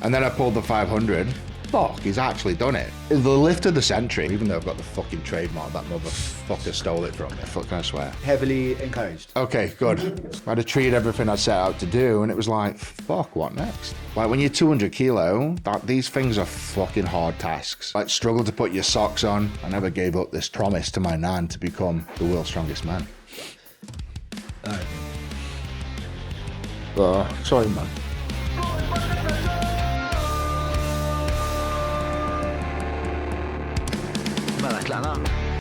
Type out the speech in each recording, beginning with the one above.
And then I pulled the 500. Fuck, he's actually done it. The lift of the century, even though I've got the fucking trademark, that motherfucker stole it from me. Fuck, can I swear? Heavily encouraged. Okay, good. I'd achieved everything I set out to do, and it was like, fuck, what next? Like, when you're 200 kilo, that, these things are fucking hard tasks. Like, struggle to put your socks on. I never gave up this promise to my nan to become the world's strongest man. All right. Sorry, man.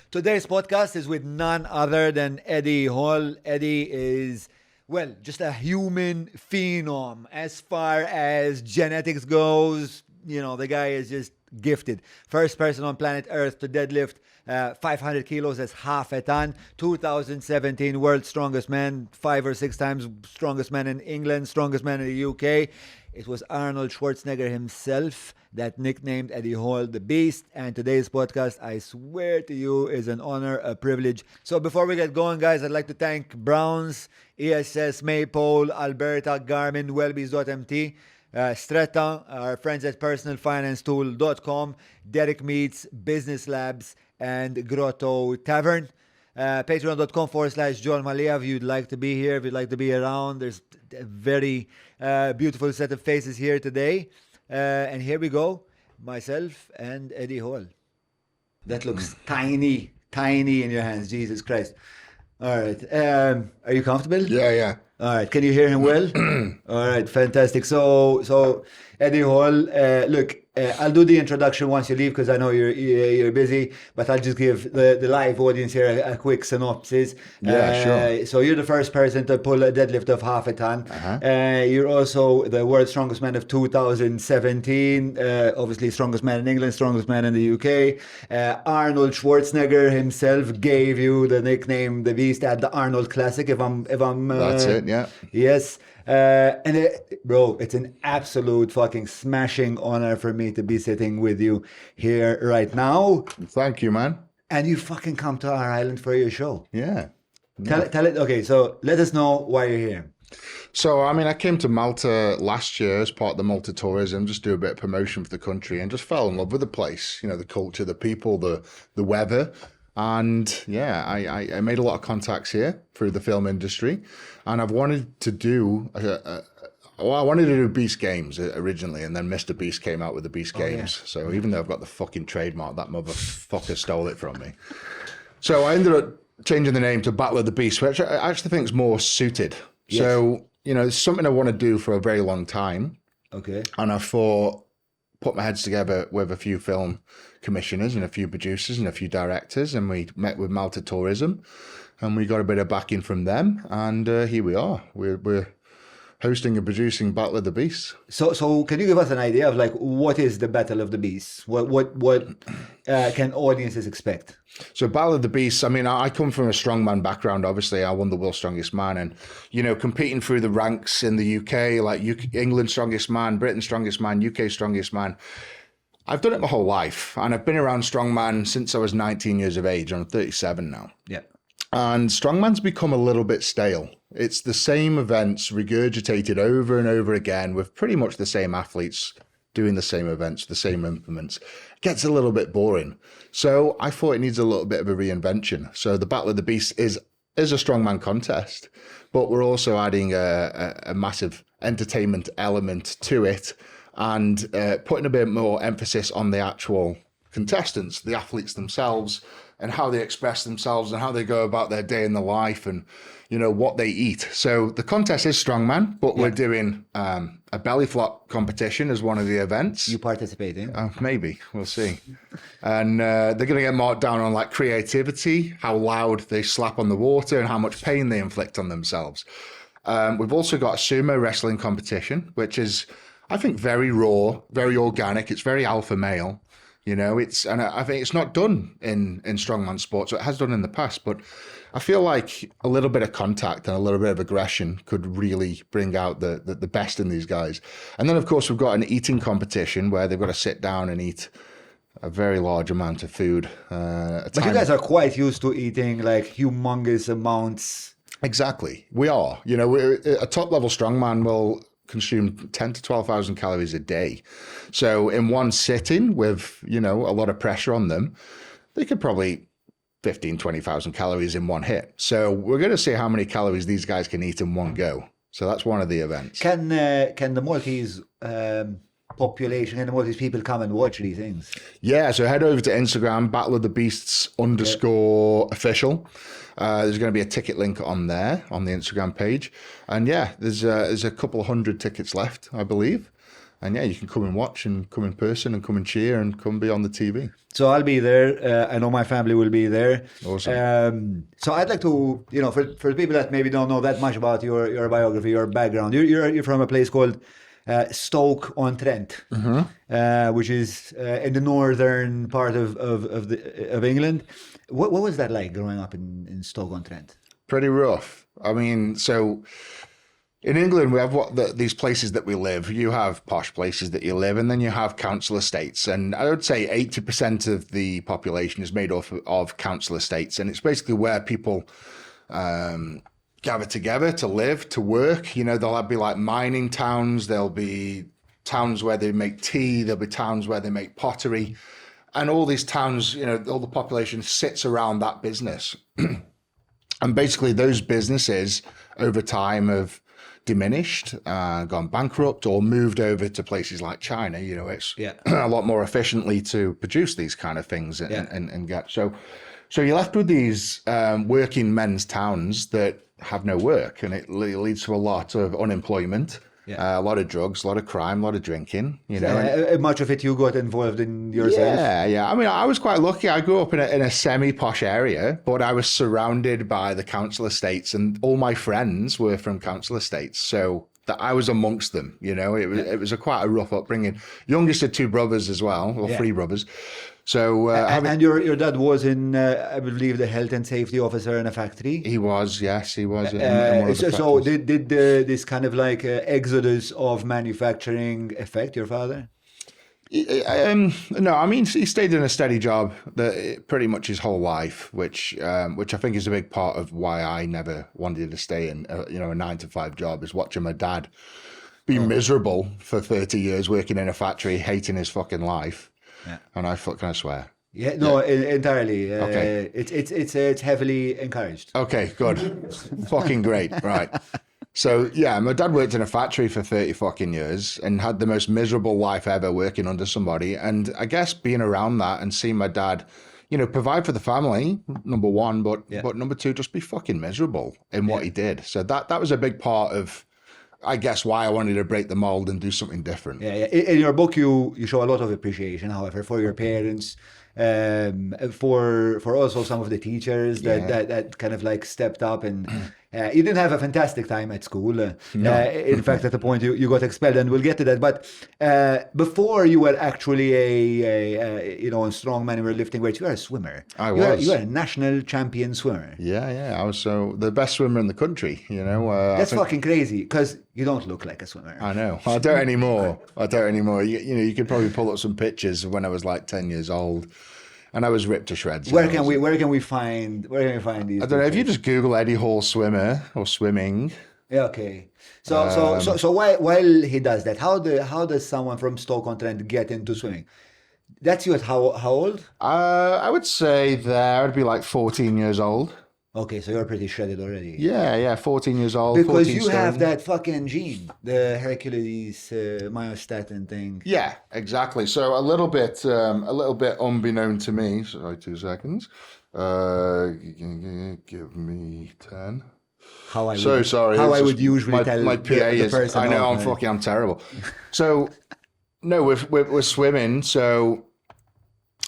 Today's podcast is with none other than Eddie Hall. Eddie is, well, just a human phenom. As far as genetics goes, you know, the guy is just gifted. First person on planet Earth to deadlift 500 kilos, that's half a ton. 2017 World's Strongest Man, 5 or 6 times strongest man in England, strongest man in the UK. It was Arnold Schwarzenegger himself that nicknamed Eddie Hall the Beast. And today's podcast, I swear to you, is an honor, a privilege. So before we get going, guys, I'd like to thank Browns, ESS, Maypole, Alberta, Garmin, Wellbees.mt, Stretta, our friends at personalfinancetool.com, Derek Meats, Business Labs, and Grotto Tavern. Patreon.com forward slash Jon Mallia if you'd like to be here, if you'd like to be around. There's a very beautiful set of faces here today. And here we go, myself and Eddie Hall. That looks tiny, tiny in your hands, Jesus Christ. All right. Are you comfortable? Yeah, yeah. All right. Can you hear him well? All right. Fantastic. So Eddie Hall, look, I'll do the introduction once you leave because I know you're busy, but I'll just give the live audience here a quick synopsis. Yeah, sure. So you're the first person to pull a deadlift of half a ton. You're also the world's strongest man of 2017, obviously strongest man in England, strongest man in the UK. Arnold Schwarzenegger himself gave you the nickname The Beast at the Arnold Classic, if I'm, That's it, yeah. Yes. Bro, it's an absolute fucking smashing honor for me to be sitting with you here right now. Thank you, man. And you fucking come to our island for your show. Yeah. Tell it, tell it. Okay, so let us know why you're here. I came to Malta last year as part of the Malta Tourism, just do a bit of promotion for the country and just fell in love with the place, the culture, the people, the weather. I made a lot of contacts here through the film industry, and I've wanted to do, a, a, well, I wanted to do Beast Games originally, and then Mr. Beast came out with the Beast Games. So even though I've got the fucking trademark, that motherfucker stole it from me. So I ended up changing the name to Battle of the Beast, which I actually think is more suited. It's something I want to do for a very long time. And I thought, put my heads together with a few film commissioners and a few producers and a few directors, and we met with Malta Tourism, and we got a bit of backing from them, and here we are. We're hosting and producing Battle of the Beasts. So can you give us an idea of what is the Battle of the Beasts? What can audiences expect? So Battle of the Beasts, I come from a strongman background, obviously. I won the World's Strongest Man, and competing through the ranks in the UK, like UK, England's Strongest Man, Britain's Strongest Man, UK Strongest Man. I've done it my whole life, and I've been around strongman since I was 19 years of age. I'm 37 now. And strongman's become a little bit stale. It's the same events regurgitated over and over again with pretty much the same athletes doing the same events, the same implements. It gets a little bit boring. So I thought it needs a little bit of a reinvention. So the Battle of the Beasts is a strongman contest, but we're also adding a massive entertainment element to it and putting a bit more emphasis on the actual contestants, the athletes themselves, and how they express themselves and how they go about their day in the life and what they eat. So the contest is strongman, but we're doing a belly flop competition as one of the events. You participate in? Maybe. We'll see. And they're going to get marked down on creativity, how loud they slap on the water and how much pain they inflict on themselves. We've also got a sumo wrestling competition, which is, I think, very raw, very organic. It's very alpha male. And I think it's not done in strongman sports. It has done in the past, but I feel like a little bit of contact and a little bit of aggression could really bring out the best in these guys. And then, of course, we've got an eating competition where they've got to sit down and eat a very large amount of food. But you guys are quite used to eating humongous amounts. Exactly. We are. A top level strongman will consume 10 to 12,000 calories a day. So in one sitting with, you know, a lot of pressure on them, they could probably 15, 20,000 calories in one hit. So we're going to see how many calories these guys can eat in one go. So that's one of the events. Can the Maltese population and the Maltese people come and watch these things? Yeah, so head over to Instagram, Battle of the Beasts underscore official. There's going to be a ticket link on there, on the Instagram page. And yeah, there's a couple hundred tickets left, I believe. And yeah, you can come and watch and come in person and come and cheer and come be on the TV. So I'll be there. I know my family will be there. Awesome. So I'd like to, you know, for the people that maybe don't know that much about your biography, your background, you're from a place called Stoke-on-Trent, mm-hmm. Which is in the northern part of England. What was that like growing up in Stoke-on-Trent? Pretty rough. I mean, so in England, we have these places that we live. You have posh places that you live, and then you have council estates. And I would say 80% of the population is made up of council estates. And it's basically where people gather together to live, to work. You know, there'll be like mining towns. There'll be towns where they make tea. There'll be towns where they make pottery. And all these towns, you know, all the population sits around that business. And basically those businesses over time have diminished, gone bankrupt, or moved over to places like China. You know, it's a lot more efficiently to produce these kind of things and get. So you're left with these working men's towns that have no work, and it leads to a lot of unemployment, a lot of drugs, a lot of crime, a lot of drinking, you know. And much of it you got involved in yourself. Yeah, yeah. I mean, I was quite lucky. I grew up in a semi-posh area, but I was surrounded by the council estates, and all my friends were from council estates. So that I was amongst them, you know. It was quite a rough upbringing. Youngest of two brothers as well, or three brothers. So and your dad was in, I believe, the health and safety officer in a factory. He was, yes, he was. In one of the so did this kind of like exodus of manufacturing affect your father? No, I mean, he stayed in a steady job pretty much his whole life, which I think is a big part of why I never wanted to stay in a 9-to-5 job, is watching my dad be miserable for 30 years working in a factory, hating his fucking life. Yeah. And I can I swear? Yeah, no, yeah. Entirely. Okay. It's heavily encouraged. Okay, good. Fucking great. Right. So yeah, my dad worked in a factory for 30 fucking years and had the most miserable life ever working under somebody. And I guess being around that and seeing my dad, you know, provide for the family, number one, but number two, just be fucking miserable in what he did. So that was a big part of, I guess, why I wanted to break the mold and do something different. Yeah, yeah. In your book, you show a lot of appreciation, however, for your parents, for also some of the teachers that kind of like stepped up, and you didn't have a fantastic time at school. No. In fact, at the point you got expelled, and we'll get to that. But before you were actually a you know, a strongman, you were lifting weights. You were a swimmer. I was. You were a national champion swimmer. Yeah, yeah. I was the best swimmer in the country. You know, that's fucking crazy because you don't look like a swimmer. I know. I don't anymore. You know, you could probably pull up some pictures of when I was like 10 years old. And I was ripped to shreds. Where can we find these? I don't know. If you just Google Eddie Hall swimmer or swimming. Yeah. Okay. So so while he does that, how does someone from Stoke-on-Trent get into swimming? That's you at how old? I would say there I'd be like 14 years old. Okay, so you're pretty shredded already. Yeah, yeah, 14 years old. Because you have that fucking gene, the Hercules myostatin thing. Yeah, exactly. So a little bit unbeknown to me. Sorry, 2 seconds. Give me 10. How I so would, sorry. How I would usually tell my PA the person. I know, I'm fucking, I'm terrible. So no, we're swimming. So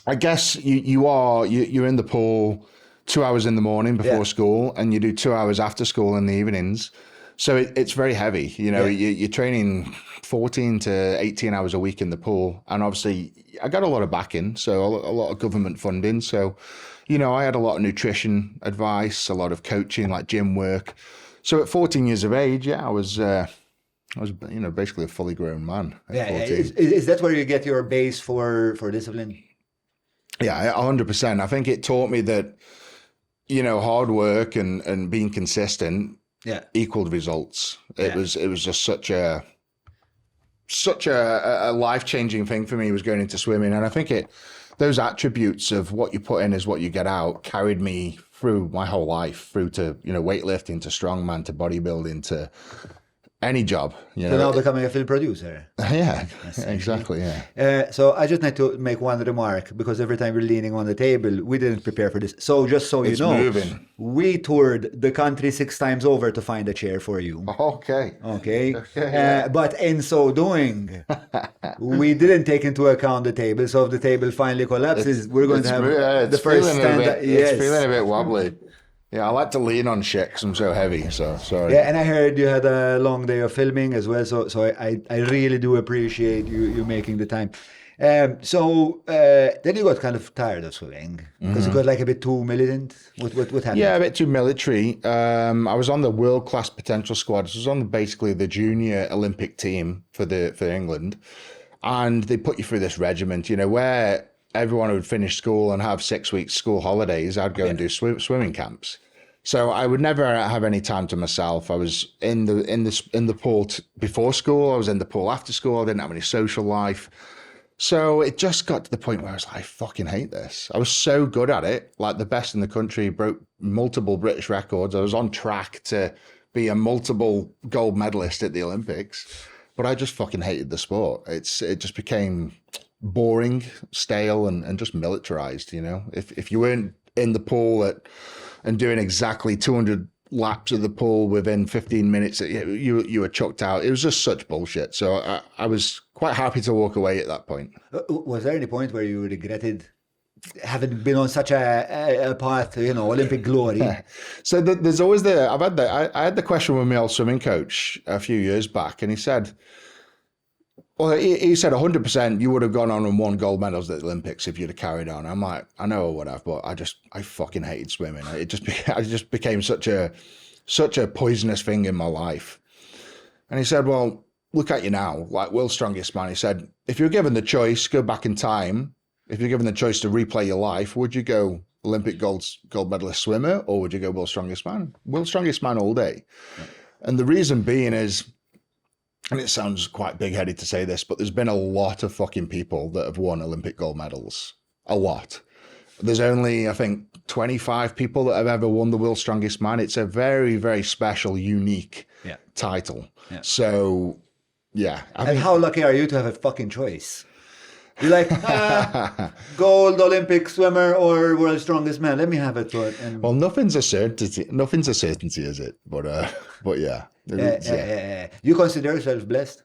I guess you're in the pool 2 hours in the morning before school, and you do 2 hours after school in the evenings. So it's very heavy. You know, you're training 14 to 18 hours a week in the pool. And obviously I got a lot of backing, so a lot of government funding. So, you know, I had a lot of nutrition advice, a lot of coaching, like gym work. So at 14 years of age, yeah, I was, you know, basically a fully grown man. Yeah. 14. Is that where you get your base for discipline? Yeah, 100%. I think it taught me that, you know, hard work and being consistent equaled results. It was just such a such a life-changing thing for me, was going into swimming. And I think those attributes of what you put in is what you get out carried me through my whole life, through to, you know, weightlifting, to strongman, to bodybuilding, to any job, you So know. now becoming a film producer. Yeah, exactly, yeah. So I just need to make one remark, because every time we're leaning on the table, we didn't prepare for this. So just so you It's know, moving. We toured the country 6 times over to find a chair for you. Okay. Okay. Okay, yeah. But in so doing, we didn't take into account the table. So if the table finally collapses, we're going to have the first stand. It's feeling a bit wobbly. Yeah, I like to lean on shit because I'm so heavy, so sorry. Yeah, and I heard you had a long day of filming as well, so I really do appreciate you making the time. So then you got kind of tired of swimming because you got a bit too militant. What happened? Yeah, a bit too military. I was on the world class potential squad. I was on basically the junior Olympic team for England, and they put you through this regiment, where everyone would finish school and have 6 weeks school holidays. I'd go and do swimming camps. So I would never have any time to myself. I was in the pool before school. I was in the pool after school. I didn't have any social life. So it just got to the point where I was like, I fucking hate this. I was so good at it, the best in the country, broke multiple British records. I was on track to be a multiple gold medalist at the Olympics, but I just fucking hated the sport. It just became boring, stale, and just militarized, you know? If you weren't in the pool and doing exactly 200 laps of the pool within 15 minutes, you were chucked out. It was just such bullshit. So I was quite happy to walk away at that point. Was there any point where you regretted having been on such a path to Olympic glory? So there's always the, I've had the, I had the question with my old swimming coach a few years back, and he said, well, he said 100% you would have gone on and won gold medals at the Olympics if you'd have carried on. I'm like, I know I would have, but I fucking hated swimming. It just, I just became such a poisonous thing in my life. And he said, well, look at you now, world's strongest man. He said, if you're given the choice, go back in time. If you're given the choice to replay your life, would you go Olympic gold medalist swimmer, or would you go world's strongest man? World's strongest man all day. And the reason being is, and it sounds quite big-headed to say this, but there's been a lot of fucking people that have won Olympic gold medals. A lot. There's only, I think, 25 people that have ever won the World's Strongest Man. It's a very, very special, unique title. And how lucky are you to have a fucking choice? You're like, gold Olympic swimmer or World's Strongest Man. Let me have a thought. And Well, nothing's a certainty. Nothing's a certainty, is it? But yeah. You consider yourself blessed?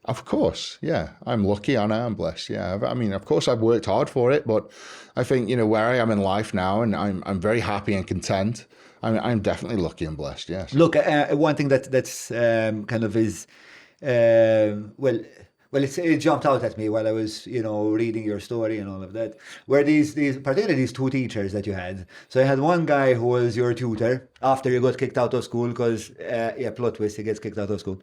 Of course, yeah. I'm lucky and I am blessed. Yeah, of course, I've worked hard for it, but I think where I am in life now, and I'm very happy and content. I'm definitely lucky and blessed. Yes. Look, one thing that that's kind of is well. Well, it jumped out at me while I was reading your story and all of that. Were these particularly these two teachers that you had? So you had one guy who was your tutor after you got kicked out of school, because yeah, plot twist, he gets kicked out of school.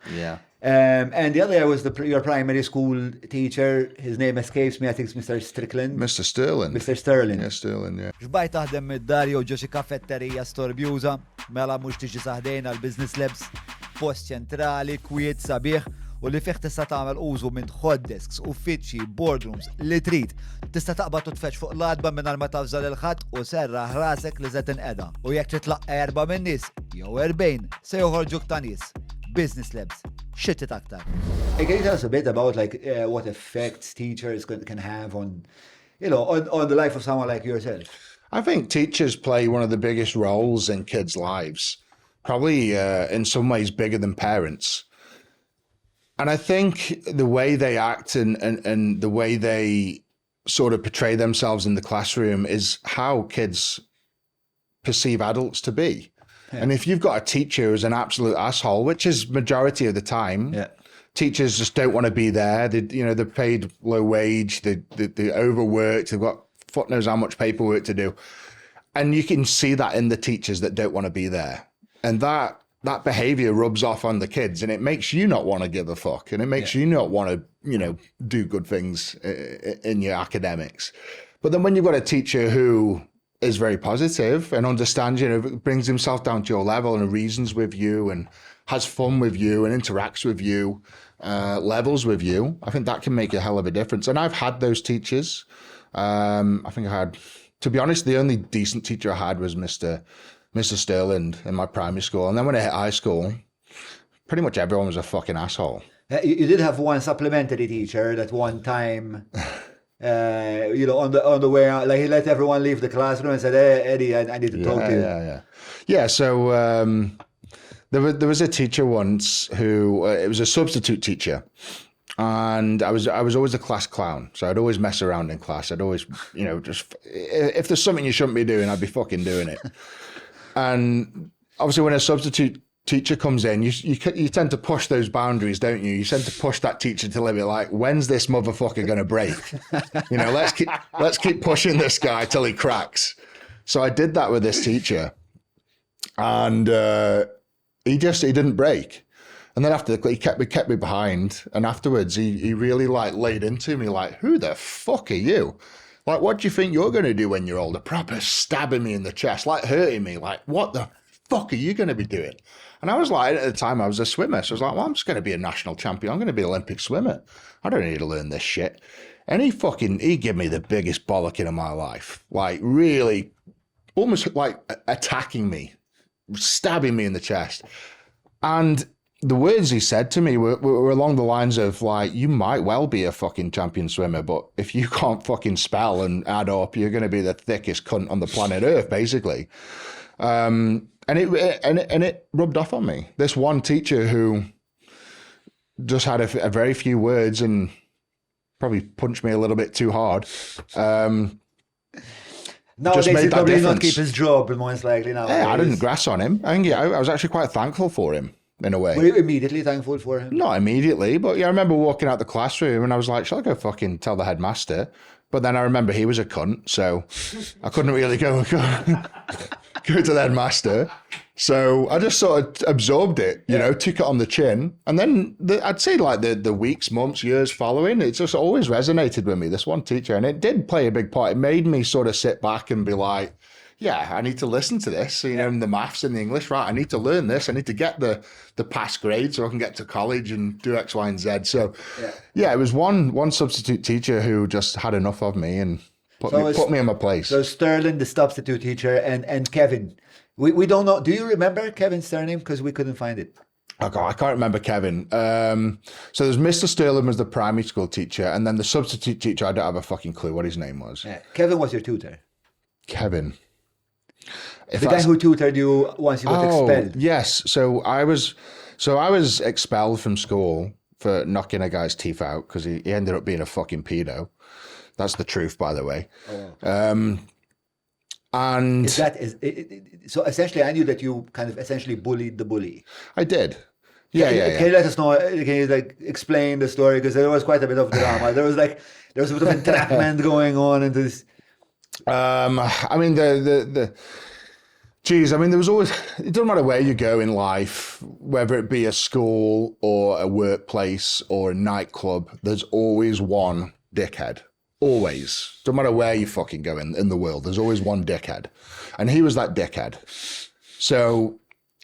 And the other was your primary school teacher. His name escapes me. I think it's Mr. Strickland. Mr. Sterling. Mr. Sterling. Yeah, Sterling, yeah. Xbajt taħdem mid-dar jew ġo xi kafetterija storbjuża, mela mhux tiġi sa ħdejna l-Business Labs, post ċentrali, kwiet sabiħ, u li fih tista' tagħmel użu minn hot desks, uffiċċji, boardrooms li trid. Tista' taqbad u tfetx fuq l-adba mingħajr ma tafżal il-ħadd u serraħ rasek li se tinqeda. U jekk titlaq 4 minn nies jew 40 se joħorġuk ta' nies. Business Labs. Xi trid aktar. Hey, can you tell us a bit about what effects teachers can have on the life of someone like yourself? I think teachers play one of the biggest roles in kids' lives, probably in some ways bigger than parents. And I think the way they act and the way they sort of portray themselves in the classroom is how kids perceive adults to be. And if you've got a teacher who's an absolute asshole, which is majority of the time, teachers just don't want to be there. They're paid low wage, they're overworked, they've got fuck knows how much paperwork to do. And you can see that in the teachers that don't want to be there. And that behavior rubs off on the kids, and it makes you not want to give a fuck, and it makes you not want to do good things in your academics. But then when you've got a teacher who is very positive and understands, brings himself down to your level and reasons with you and has fun with you and interacts with you, levels with you, I think that can make a hell of a difference. And I've had those teachers. I think I had, to be honest, the only decent teacher I had was Mr. Sterland in my primary school. And then when I hit high school, pretty much everyone was a fucking asshole. You did have one supplementary teacher that one time, you know, on the way out, like he let everyone leave the classroom and said, "Hey, Eddie, I need to talk to you." Yeah. So there was a teacher once who, it was a substitute teacher, and I was always a class clown. So I'd always mess around in class. I'd always, you know, just if there's something you shouldn't be doing, I'd be fucking doing it. And obviously, when a substitute teacher comes in, you tend to push those boundaries, don't you? You tend to push that teacher to limit. Like, when's this motherfucker gonna break? You know, let's keep pushing this guy till he cracks. So I did that with this teacher, and he didn't break. And then after he kept me behind, and afterwards he really like laid into me, like, who the fuck are you? Like, what do you think you're gonna do when you're older? Proper stabbing me in the chest, like hurting me, like, what the fuck are you gonna be doing? And I was like, at the time I was a swimmer. So I was like, well, I'm just going to be a national champion. I'm going to be an Olympic swimmer. I don't need to learn this shit. And he gave me the biggest bollocking of my life. Like really almost like attacking me, stabbing me in the chest. And the words he said to me were along the lines of like, you might well be a fucking champion swimmer, but if you can't fucking spell and add up, you're going to be the thickest cunt on the planet Earth, basically. And it rubbed off on me. This one teacher who just had a very few words and probably punched me a little bit too hard. Nowadays, just made he'd probably not keep his job, most likely now. Yeah, I didn't grass on him. I think I was actually quite thankful for him in a way. Were you immediately thankful for him? Not immediately, but yeah, I remember walking out the classroom and I was like, shall I go fucking tell the headmaster? But then I remember he was a cunt, so I couldn't really go to the headmaster. So I just sort of absorbed it, you know, took it on the chin. And then I'd say like the weeks, months, years following, it just always resonated with me, this one teacher. And it did play a big part. It made me sort of sit back and be like, yeah, I need to listen to this, you know, in the maths and the English, right? I need to learn this. I need to get the pass grade so I can get to college and do X, Y, and Z. So, yeah, it was one substitute teacher who just had enough of me and put me in my place. So Sterling, the substitute teacher, and Kevin. We don't know. Do you remember Kevin's surname? Because we couldn't find it. Oh God, I can't remember Kevin. So there's Mr. Sterling was the primary school teacher, and then the substitute teacher, I don't have a fucking clue what his name was. Yeah. Kevin was your tutor. Kevin. If the guy who tutored you once you got expelled. Yes. So I was expelled from school for knocking a guy's teeth out because he ended up being a fucking pedo. That's the truth, by the way. Oh. And is that so essentially I knew that you kind of essentially bullied the bully. I did. Yeah, Can you let us know? Can you like explain the story? Because there was quite a bit of drama. There was a bit of entrapment going on into this. I mean, the geez, I mean, there was always, it doesn't matter where you go in life, whether it be a school or a workplace or a nightclub, there's always one dickhead. Always. Don't matter where you fucking go in the world, there's always one dickhead. And he was that dickhead. So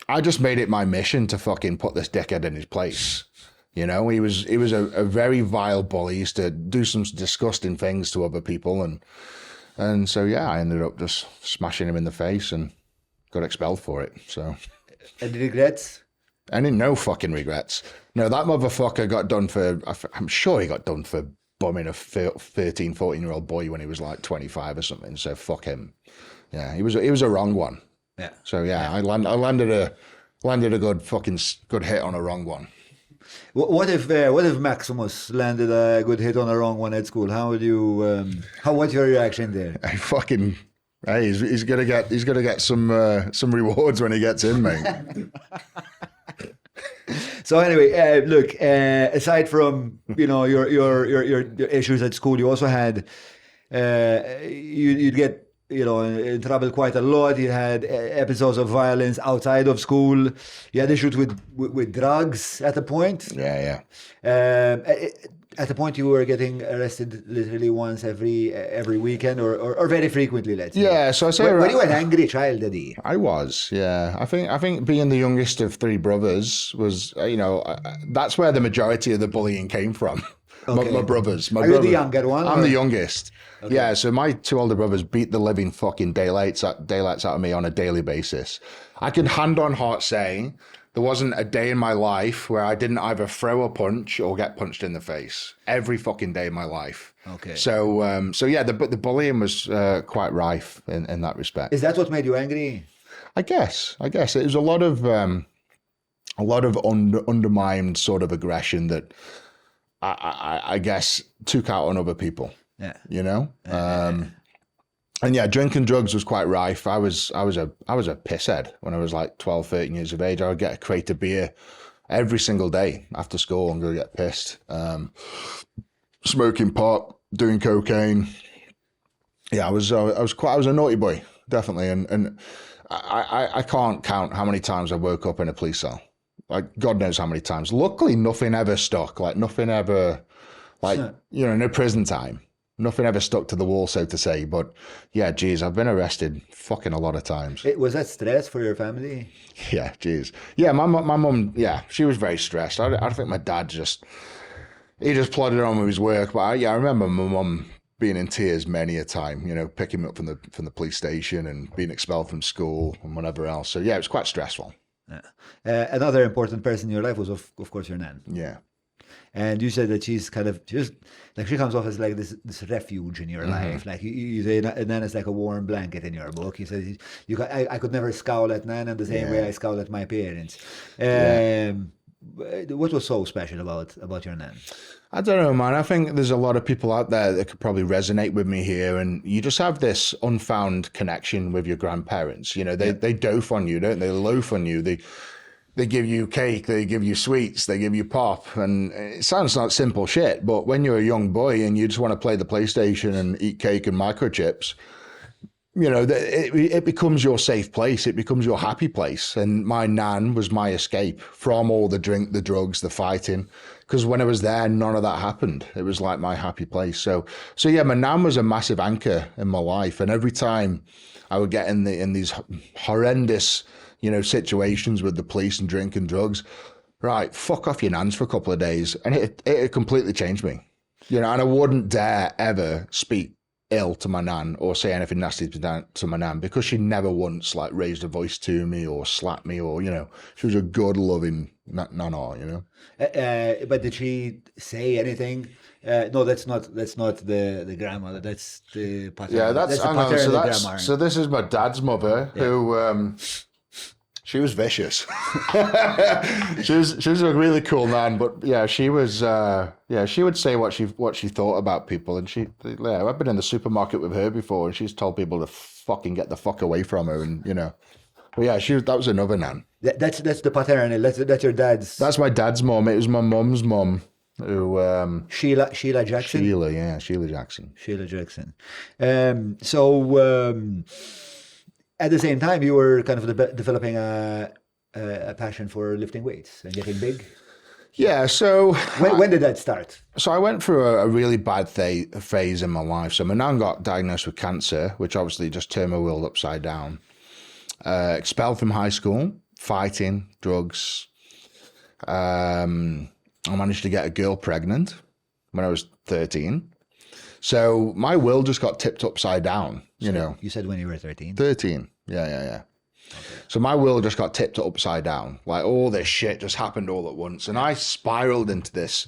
I just made it my mission to fucking put this dickhead in his place. You know, he was a very vile bully. He used to do some disgusting things to other people. And so, yeah, I ended up just smashing him in the face and got expelled for it. So, Any regrets? Any no fucking regrets. No, that motherfucker got done for, I'm sure he got done for bumming a 13, 14-year-old boy when he was like 25 or something. So fuck him. Yeah, he was a wrong one. Yeah. So yeah, I landed a good fucking good hit on a wrong one. What if Maximus landed a good hit on a wrong one at school? How would you? How was your reaction there? I fucking hey, he's gonna get some rewards when he gets in, mate. So anyway, look. Aside from your issues at school, you also had you'd get in trouble quite a lot. You had episodes of violence outside of school. You had issues with drugs at a point. Yeah, yeah. At a point you were getting arrested literally once every every weekend or, or, or very frequently, let's say. Yeah, so I say Were, were you an angry child, Eddie? I was, yeah. I think I think being the youngest of three brothers was, you know, that's where the majority of the bullying came from. My, Okay. my brothers. My Are you the brother- younger one, I'm or- the youngest. Yeah, so my two older brothers beat the living fucking daylights out, daylights out of me on a daily basis. I can hand on heart say there wasn't a day in my life where I didn't either throw a punch or get punched in the face. Every fucking day of my life. Okay. So, so yeah, the the bullying was quite rife in, in that respect. Is that what made you angry? I guess. I guess it was a lot of undermined sort of aggression that I, I, I guess took out on other people. Yeah. You know. And yeah, drinking drugs was quite rife. I was a pisshead when I was like 12, 13 years of age. I would get a crate of beer every single day after school and go get pissed. Smoking pot, doing cocaine. Yeah, I was a naughty boy, definitely. And I can't count how many times I woke up in a police cell. Like, God knows how many times. Luckily, nothing ever stuck. Like, nothing ever, like, you know, no prison time. Nothing ever stuck to the wall, so to say. But yeah, geez, I've been arrested fucking a lot of times. Was that stress for your family? Yeah, geez. Yeah, my mum, yeah, she was very stressed. I think my dad just, he just plodded on with his work. But I remember my mum being in tears many a time, you know, picking me up from the police station and being expelled from school and whatever else. So yeah, it was quite stressful. Yeah. Another important person in your life was, of course, your nan. Yeah. And you said that she's kind of just like, she comes off as like this refuge in your mm-hmm. life. Like you say, Nan is like a warm blanket in your book. You said I could never scowl at Nan in the same way I scowl at my parents. What was so special about your Nan? I don't know, man. I think there's a lot of people out there that could probably resonate with me here. And you just have this unfound connection with your grandparents. You know, they dofe on you, don't they? They loaf on you. They give you cake, they give you sweets, they give you pop. And it sounds like simple shit, but when you're a young boy and you just want to play the PlayStation and eat cake and microchips, you know, it becomes your safe place. It becomes your happy place. And my nan was my escape from all the drink, the drugs, the fighting. Because when I was there, none of that happened. It was like my happy place. So yeah, my nan was a massive anchor in my life. And every time I would get in these horrendous, you know, situations with the police and drink and drugs, right, fuck off your nans for a couple of days. And it completely changed me, you know, and I wouldn't dare ever speak ill to my nan or say anything nasty to my nan, because she never once like raised a voice to me or slapped me, or, you know, she was a good loving nana, you know. But did she say anything? No, that's not the grandmother. That's the paternal. Yeah, that's the paternal grandma. So this is my dad's mother, who she was vicious. she was a really cool nan, but yeah, she was she would say what she thought about people, and I've been in the supermarket with her before, and she's told people to fucking get the fuck away from her, and you know. But yeah, that was another nan. That's the paternal. That's your dad's. That's my dad's mum. It was my mum's mum who Sheila Jackson. Sheila Jackson. Sheila Jackson. At the same time, you were kind of developing a passion for lifting weights and getting big. Yeah, so... When did that start? So I went through a really bad phase in my life. So my nan got diagnosed with cancer, which obviously just turned my world upside down. Expelled from high school, fighting, drugs. I managed to get a girl pregnant when I was 13. So my world just got tipped upside down, you know. You said when you were 13? 13, yeah. Okay. So my world just got tipped upside down. Like all this shit just happened all at once. And I spiraled into this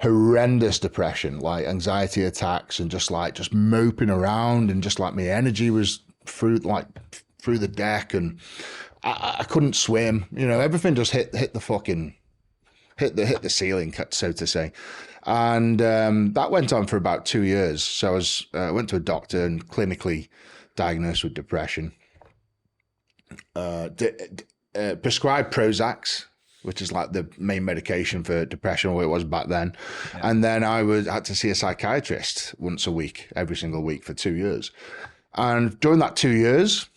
horrendous depression, like anxiety attacks and just moping around, and just like my energy was through the deck, and I couldn't swim. You know, everything just hit the fucking... hit the ceiling, so to say. And that went on for about 2 years. So I went to a doctor and clinically diagnosed with depression. Prescribed Prozac, which is like the main medication for depression, or it was back then. Yeah. And then I had to see a psychiatrist once a week, every single week for 2 years. And during that 2 years,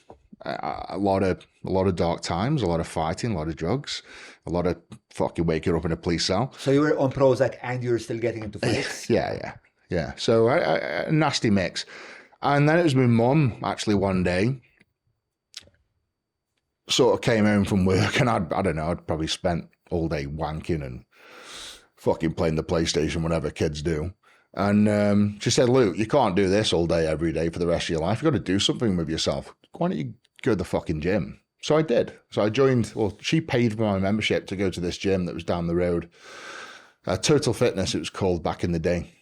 a lot of dark times, a lot of fighting, a lot of drugs. A lot of fucking waking up in a police cell. So you were on Prozac and you were still getting into fights? Yeah. So a nasty mix. And then it was my mum, actually, one day, sort of came home from work, and I don't know, I'd probably spent all day wanking and fucking playing the PlayStation, whatever kids do. And she said, Luke, you can't do this all day, every day for the rest of your life. You've got to do something with yourself. Why don't you go to the fucking gym? So I did. So I joined, well, she paid for my membership to go to this gym that was down the road. Total Fitness, it was called back in the day.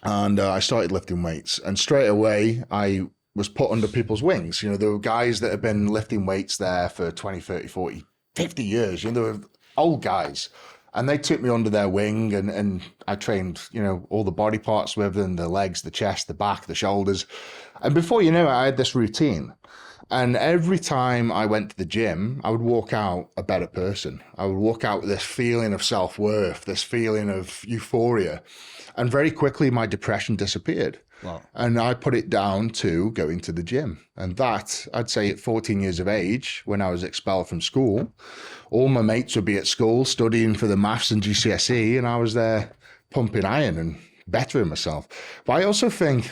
And I started lifting weights. And straight away, I was put under people's wings. You know, there were guys that had been lifting weights there for 20, 30, 40, 50 years. You know, they were old guys. And they took me under their wing, and I trained, you know, all the body parts with them, the legs, the chest, the back, the shoulders. And before you know it, I had this routine. And every time I went to the gym, I would walk out a better person. I would walk out with this feeling of self-worth, this feeling of euphoria. And very quickly, my depression disappeared. Wow. And I put it down to going to the gym. And that, I'd say at 14 years of age, when I was expelled from school, all my mates would be at school studying for the maths and GCSE, and I was there pumping iron and bettering myself. But I also think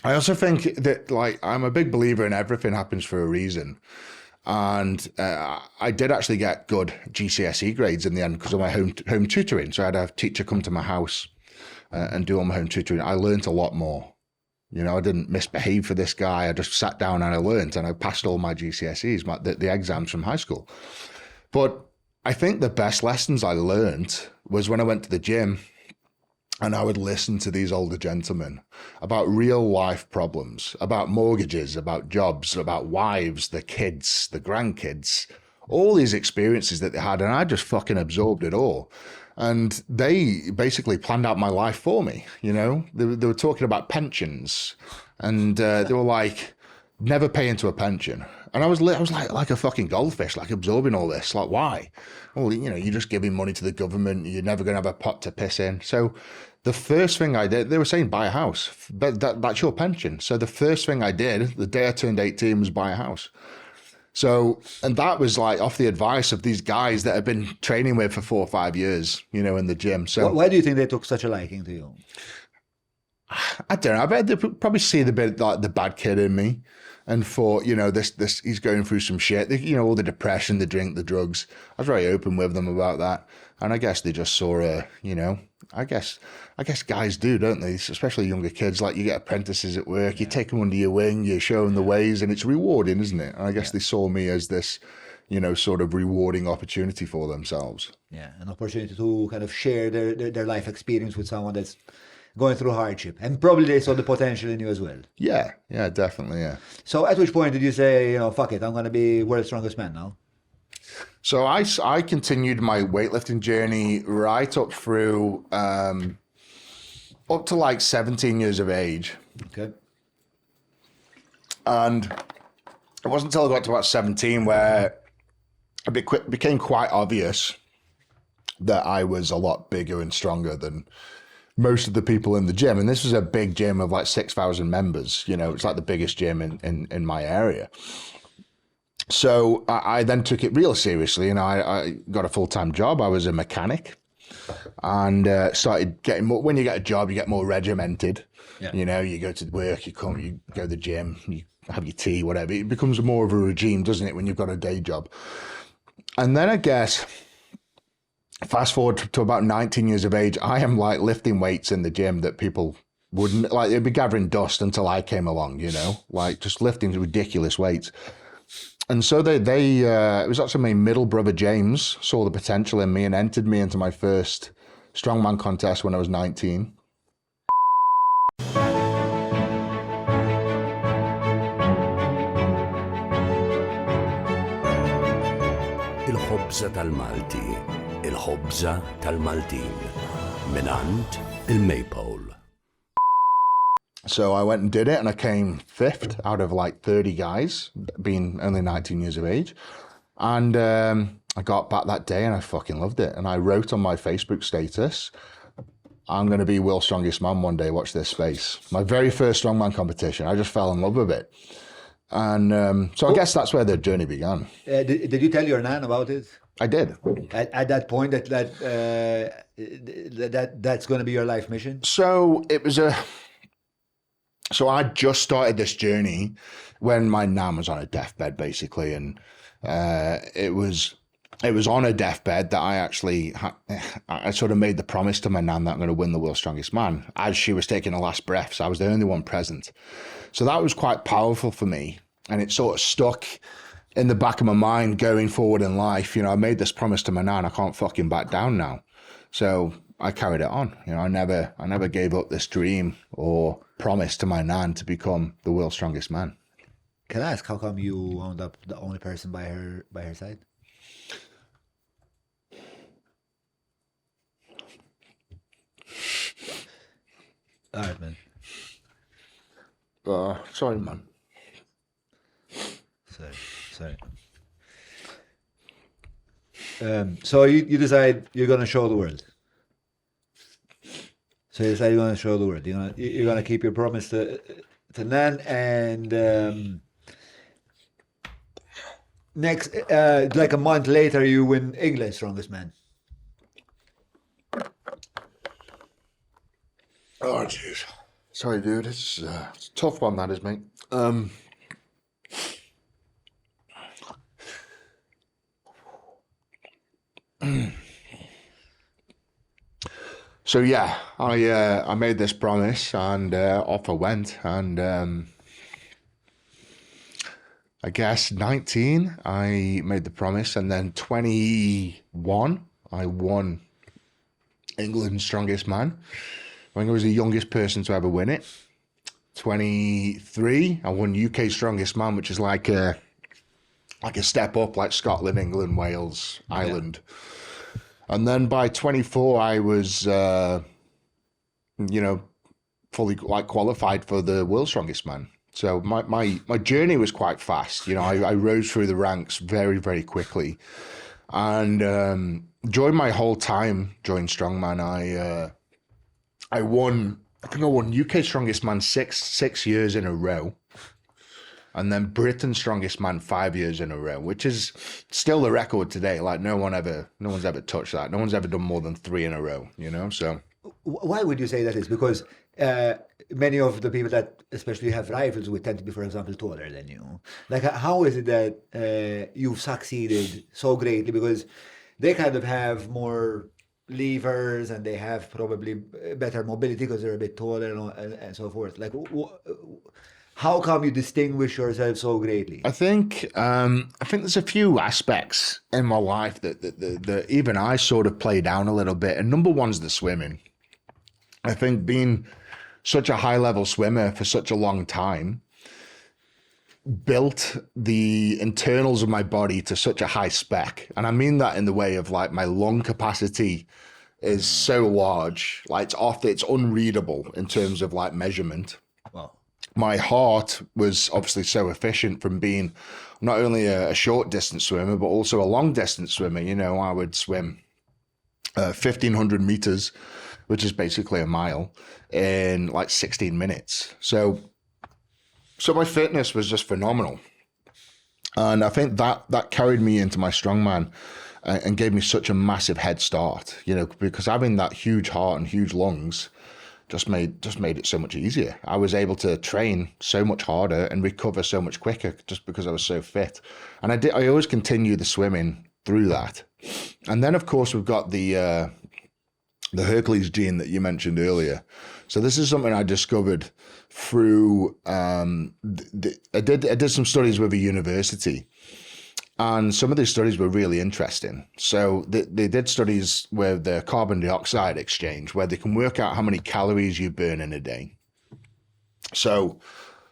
that, like, I'm a big believer in everything happens for a reason. And I did actually get good GCSE grades in the end because of my home tutoring. So I had a teacher come to my house and do all my home tutoring. I learned a lot more. You know, I didn't misbehave for this guy. I just sat down and I learned, and I passed all my GCSEs, the exams from high school. But I think the best lessons I learned was when I went to the gym and I would listen to these older gentlemen about real life problems, about mortgages, about jobs, about wives, the kids, the grandkids, all these experiences that they had. And I just fucking absorbed it all. And they basically planned out my life for me, you know? They were talking about pensions, and they were like, never pay into a pension. And I was like a fucking goldfish, absorbing all this. Like, why? Well, you know, you're just giving money to the government. You're never going to have a pot to piss in. So the first thing I did, they were saying, buy a house. But that's your pension. So the first thing I did, the day I turned 18, was buy a house. And that was off the advice of these guys that I've been training with for 4 or 5 years, you know, in the gym. So why do you think they took such a liking to you? I don't know. I bet they probably see the bit like the bad kid in me and thought, you know, this he's going through some shit. You know, all the depression, the drink, the drugs. I was very open with them about that. And I guess they just saw a, you know, I guess guys do, don't they? Especially younger kids. You get apprentices at work, you take them under your wing, you show them the ways, and it's rewarding, isn't it? And I guess they saw me as this, you know, sort of rewarding opportunity for themselves. Yeah, an opportunity to kind of share their life experience with someone that's going through hardship. And probably they saw the potential in you as well. Yeah, yeah, definitely, yeah. So at which point did you say, you know, fuck it, I'm going to be world's strongest man now? So I continued my weightlifting journey right up through, up to like 17 years of age. And it wasn't until I got to about 17 where it became quite obvious that I was a lot bigger and stronger than most of the people in the gym. And this was a big gym of like 6,000 members. You know, it's like the biggest gym in my area. So I then took it real seriously, and I got a full-time job. I was a mechanic and started getting more. When you get a job, you get more regimented. You know, you go to work, you come, you go to the gym, you have your tea, whatever. It becomes more of a regime, doesn't it, when you've got a day job? And then I guess, fast forward to about 19 years of age, I am lifting weights in the gym that people wouldn't, like they'd be gathering dust until I came along, you know, like just lifting ridiculous weights. And so it was actually my middle brother, James, saw the potential in me and entered me into my first strongman contest when I was 19. Il-ħobza tal-Malti, il-ħobza tal-Maltin, minant il-Maypole. So I went and did it, and I came fifth out of like 30 guys, being only 19 years of age. And I got back that day and I fucking loved it. And I wrote on my Facebook status, I'm going to be world's strongest man one day, watch this space. My very first strongman competition, I just fell in love with it. And so I guess that's where the journey began. Did you tell your nan about it? I did. At that point, that's going to be your life mission? So it was a... So I just started this journey when my nan was on her deathbed, basically. And it was on her deathbed that I actually, I sort of made the promise to my nan that I'm going to win the World's Strongest Man as she was taking her last breath. So I was the only one present. So that was quite powerful for me. And it sort of stuck in the back of my mind going forward in life. You know, I made this promise to my nan, I can't fucking back down now. So I carried it on. You know, I never gave up this dream or promise to my nan to become the World's Strongest Man. Can I ask how come you wound up the only person by her side? All right, man. Sorry, man. Sorry, sorry. So you decide you're going to show the world. So you decide you're going to show the world. You're going to keep your promise to Nan, and next, like a month later, you win England's Strongest Man. Oh, jeez. Sorry, dude. It's a tough one, that is, mate. I made this promise, and off I went. And I guess 19, I made the promise, and then 21, I won England's Strongest Man. I think I was the youngest person to ever win it. 23, I won UK Strongest Man, which is like a step up, like Scotland, England, Wales, Ireland. And then by 24, I was fully qualified for the World's Strongest Man. So my journey was quite fast. I rose through the ranks very, very quickly. And during my whole time during Strongman, I won, I think I won UK Strongest Man six years in a row. And then Britain's Strongest Man 5 years in a row, which is still the record today. Like no one ever, no one's ever touched that. No one's ever done more than 3 in a row, you know? So Why would you say that is? Because many of the people that especially have rivals would tend to be, for example, taller than you. How is it that you've succeeded so greatly? Because they kind of have more levers and they have probably better mobility because they're a bit taller and so forth. How come you distinguish yourself so greatly? I think there's a few aspects in my life that even I sort of play down a little bit. And number one's the swimming. I think being such a high-level swimmer for such a long time built the internals of my body to such a high spec. And I mean that in the way of my lung capacity is so large, it's unreadable in terms of measurement. Wow. My heart was obviously so efficient from being not only a short distance swimmer, but also a long distance swimmer. I would swim 1,500 meters, which is basically a mile, in like 16 minutes. So my fitness was just phenomenal. And I think that that carried me into my strongman and gave me such a massive head start, because having that huge heart and huge lungs just made it so much easier. I was able to train so much harder and recover so much quicker just because I was so fit. And I always continue the swimming through that. And then, of course, we've got the Hercules gene that you mentioned earlier. So this is something I discovered through, I did some studies with a university, and some of these studies were really interesting. So they did studies where the carbon dioxide exchange, where they can work out how many calories you burn in a day. So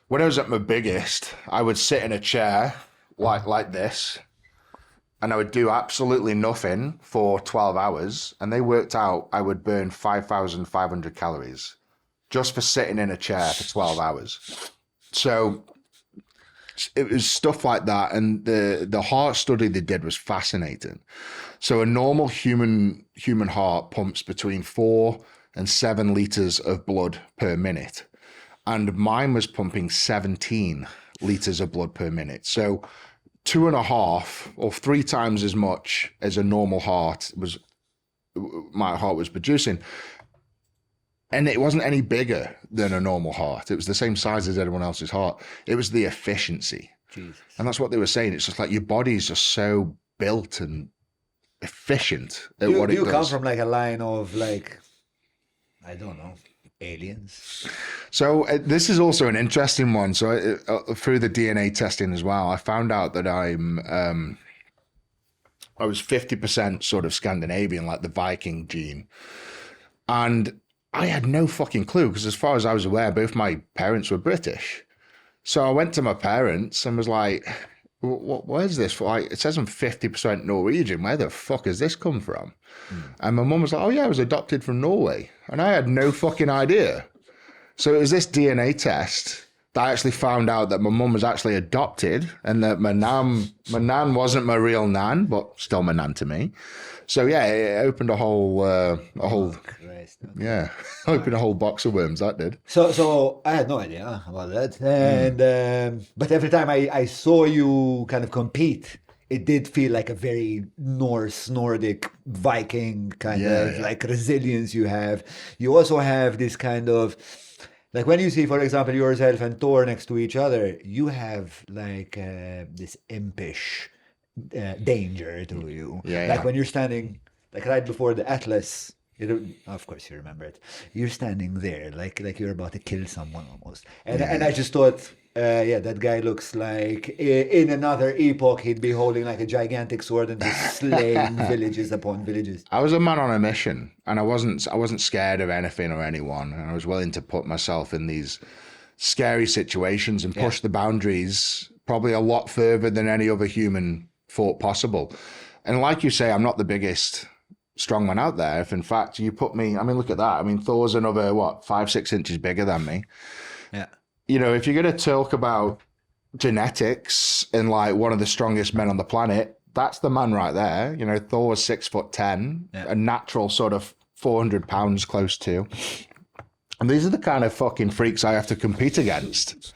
when I was at my biggest, I would sit in a chair like this, and I would do absolutely nothing for 12 hours. And they worked out I would burn 5,500 calories just for sitting in a chair for 12 hours. So it was stuff like that. And the heart study they did was fascinating. So a normal human heart pumps between 4 and 7 liters of blood per minute. And mine was pumping 17 liters of blood per minute. So 2.5 or 3 times as much as a normal heart was, my heart was producing. And it wasn't any bigger than a normal heart. It was the same size as everyone else's heart. It was the efficiency. Jesus. And that's what they were saying. It's just like your body's just so built and efficient at what Do it you come does. from like a line of like, I don't know, aliens? So this is also an interesting one. So through the DNA testing as well, I found out that I was 50% sort of Scandinavian, like the Viking gene. And I had no fucking clue, because as far as I was aware, both my parents were British. So I went to my parents and was like, what is this? Like, it says I'm 50% Norwegian. Where the fuck has this come from? And my mum was like, oh yeah, I was adopted from Norway. And I had no fucking idea. So it was this DNA test that I actually found out that my mum was actually adopted and that my nan wasn't my real nan, but still my nan to me. So yeah, it opened a whole, a whole, Oh, Christ. yeah, opened a whole box of worms, that did. So I had no idea about that. But every time I saw you kind of compete, it did feel like a very Norse, Nordic, Viking kind of resilience you have. You also have this kind of, like when you see, for example, yourself and Thor next to each other, you have this impish danger to you. When you're standing right before the Atlas, you don't, of course you remember it. You're standing there like you're about to kill someone almost. And I just thought, yeah, that guy looks like in another epoch he'd be holding a gigantic sword and just slaying villages upon villages. I was a man on a mission, and I wasn't scared of anything or anyone, and I was willing to put myself in these scary situations and push the boundaries probably a lot further than any other human thought possible. And like you say, I'm not the biggest strongman out there. If in fact you put me, I mean, look at that. Thor's another, what, 5-6 inches bigger than me. If you're going to talk about genetics and one of the strongest men on the planet, that's the man right there. Thor's six foot ten, a natural sort of 400 pounds close to. And these are the kind of fucking freaks I have to compete against,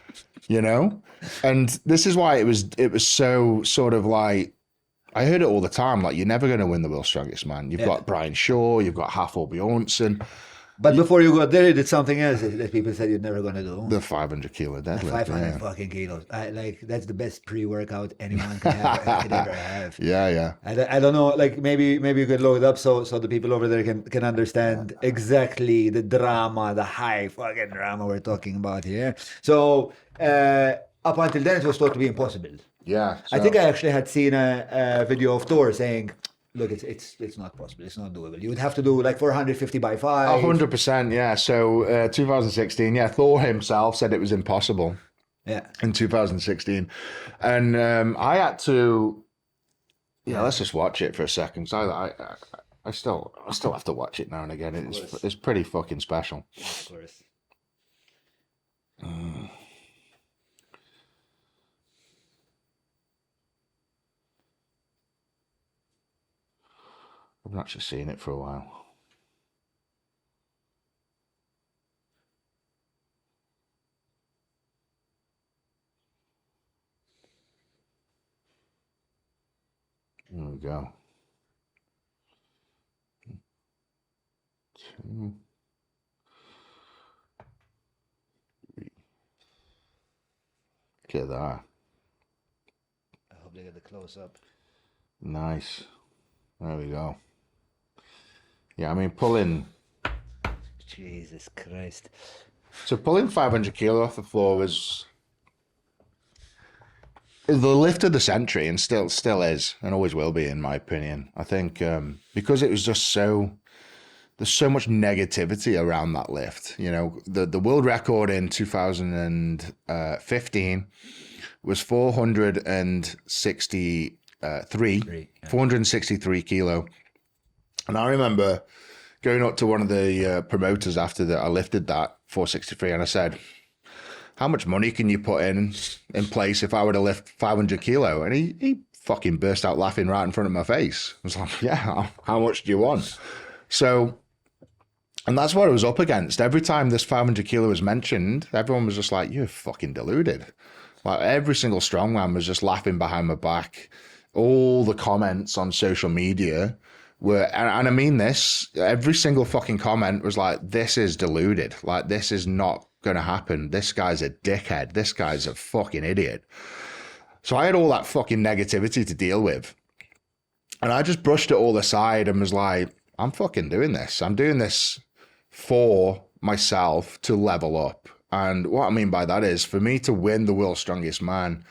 you know? And this is why it was so sort of like, I heard it all the time, you're never going to win the World's Strongest Man. You've got Brian Shaw, you've got Hafthor Bjornsson. But before you got there, you did something else that people said you're never going to do. The 500 kilo deadlift. 500 fucking kilos. That's the best pre-workout anyone could ever have. I don't know, maybe you could load it up so the people over there can understand exactly the drama, the high fucking drama we're talking about here. So up until then, it was thought to be impossible. I think I actually had seen a video of Thor saying, look, it's not possible. It's not doable. You would have to do like 450 by 5. 100%, yeah. So 2016, yeah, Thor himself said it was impossible. In 2016. And I had to, yeah, let's just watch it for a second. So I still have to watch it now and again. Of It's course. pretty fucking special. Of course. I've not actually seen it for a while. There we go. 2, 3. Look at that. I hope they get the close up. Nice. There we go. Yeah, I mean, pulling. Jesus Christ. So pulling 500 kilo off the floor was the lift of the century, and still is, and always will be, in my opinion. I think because it was just so, there's so much negativity around that lift. The world record in 2015 was 463, Three, yeah. 463 kilo. And I remember going up to one of the promoters after that I lifted that 463, and I said, how much money can you put in place if I were to lift 500 kilo? And he fucking burst out laughing right in front of my face. I was like, yeah, how much do you want? And that's what I was up against. Every time this 500 kilo was mentioned, everyone was just like, you're fucking deluded. Like every single strongman was just laughing behind my back. All the comments on social media were, and I mean this, every single fucking comment was like, this is deluded. Like, this is not going to happen. This guy's a dickhead. This guy's a fucking idiot. So I had all that fucking negativity to deal with. And I just brushed it all aside and was like, I'm fucking doing this. I'm doing this for myself to level up. And what I mean by that is, for me to win the World's Strongest Man,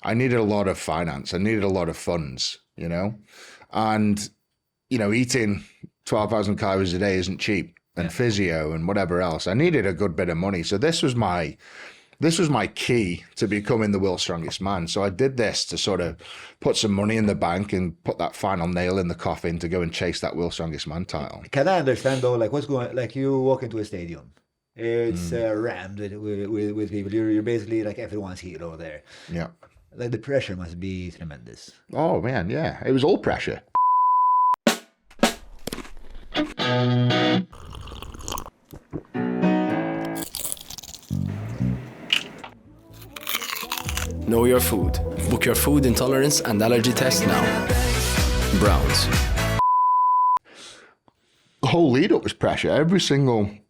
I needed a lot of finance. I needed a lot of funds, you know? And, you know, eating 12,000 calories a day isn't cheap, and physio and whatever else. I needed a good bit of money. So this was my key to becoming the World's Strongest Man. So I did this to sort of put some money in the bank and put that final nail in the coffin to go and chase that World's Strongest Man title. Can I understand though, like what's going, like you walk into a stadium, it's rammed with people. You're basically like everyone's hero there. Yeah. Like the pressure must be tremendous. Oh man, yeah. It was all pressure. Know your food. Book your food intolerance and allergy test now. Browns. The whole lead up was pressure. Every single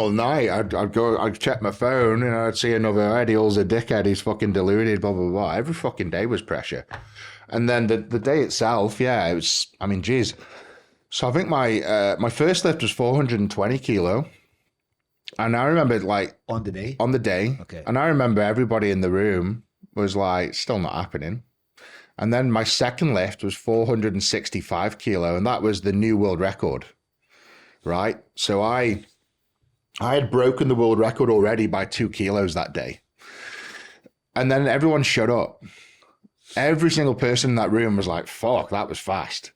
night, I'd go, I'd check my phone and I'd see another Eddie Hall's a dickhead, he's fucking deluded, blah, blah, blah. Every fucking day was pressure. And then the day itself, yeah, it was, I mean, jeez. So I think my first lift was 420 kilo. And I remember like... On the day? On the day. Okay. And I remember everybody in the room was like, still not happening. And then my second lift was 465 kilo, and that was the new world record, right? So I had broken the world record already by 2 kilos that day. And then everyone shut up. Every single person in that room was like, fuck, that was fast.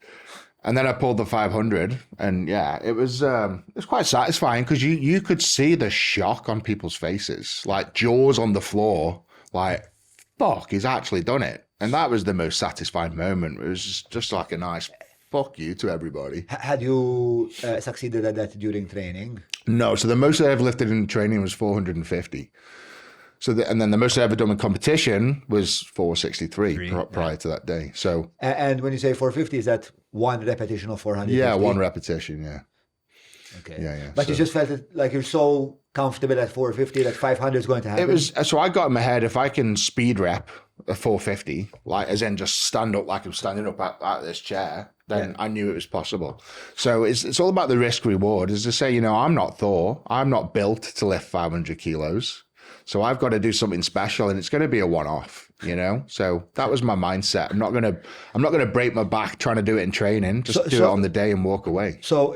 And then I pulled the 500, and yeah, it was quite satisfying because you could see the shock on people's faces, like jaws on the floor, like, fuck, he's actually done it. And that was the most satisfying moment. It was just like a nice fuck you to everybody. Had you succeeded at that during training? No. So the most I ever lifted in training was 450. And then the most I ever done in competition was 463 Three, yeah. prior to that day. So, And when you say 450, is that one repetition of 450? Yeah, one repetition, yeah. Okay. Yeah, yeah. But you so just felt it, like you're so comfortable at 450 that 500 is going to happen. I got in my head, if I can speed rep a 450, as in just stand up like I'm standing up at this chair, then I knew it was possible. So it's all about the risk reward. As I say, I'm not Thor. I'm not built to lift 500 kilos. So I've got to do something special, and it's going to be a one-off, you know? So that was my mindset. I'm not going to break my back trying to do it in training. Just do it on the day and walk away. So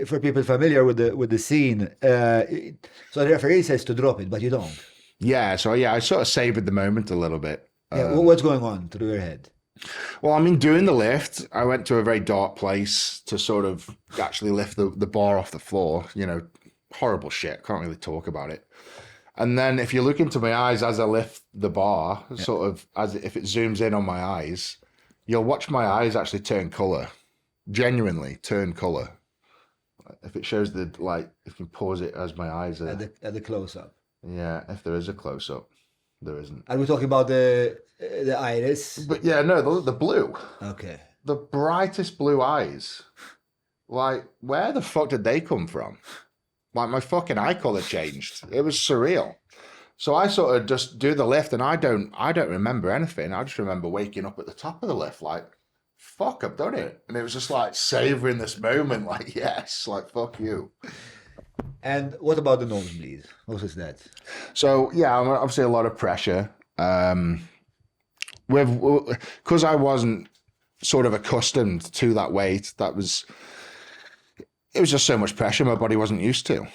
for people familiar with the scene, so the referee says to drop it, but you don't. Yeah. I sort of savored the moment a little bit. Yeah. What's going on through your head? Doing the lift, I went to a very dark place to sort of actually lift the bar off the floor. Horrible shit. Can't really talk about it. And then if you look into my eyes as I lift the bar, sort of as if it zooms in on my eyes, you'll watch my eyes actually turn color, genuinely turn color. If it shows the, like, if you pause it as my eyes are. At the close up. Yeah, if there is a close up, there isn't. Are we talking about the iris? But yeah, no, the blue. Okay. The brightest blue eyes. Where the fuck did they come from? My fucking eye color changed. It was surreal. So I sort of just do the lift, and I don't remember anything. I just remember waking up at the top of the lift, like, fuck, I've done it. And it was just like savoring this moment, like, yes, fuck you. And what about the nosebleed? What was that? Obviously a lot of pressure. Because I wasn't sort of accustomed to that weight, it was just so much pressure my body wasn't used to.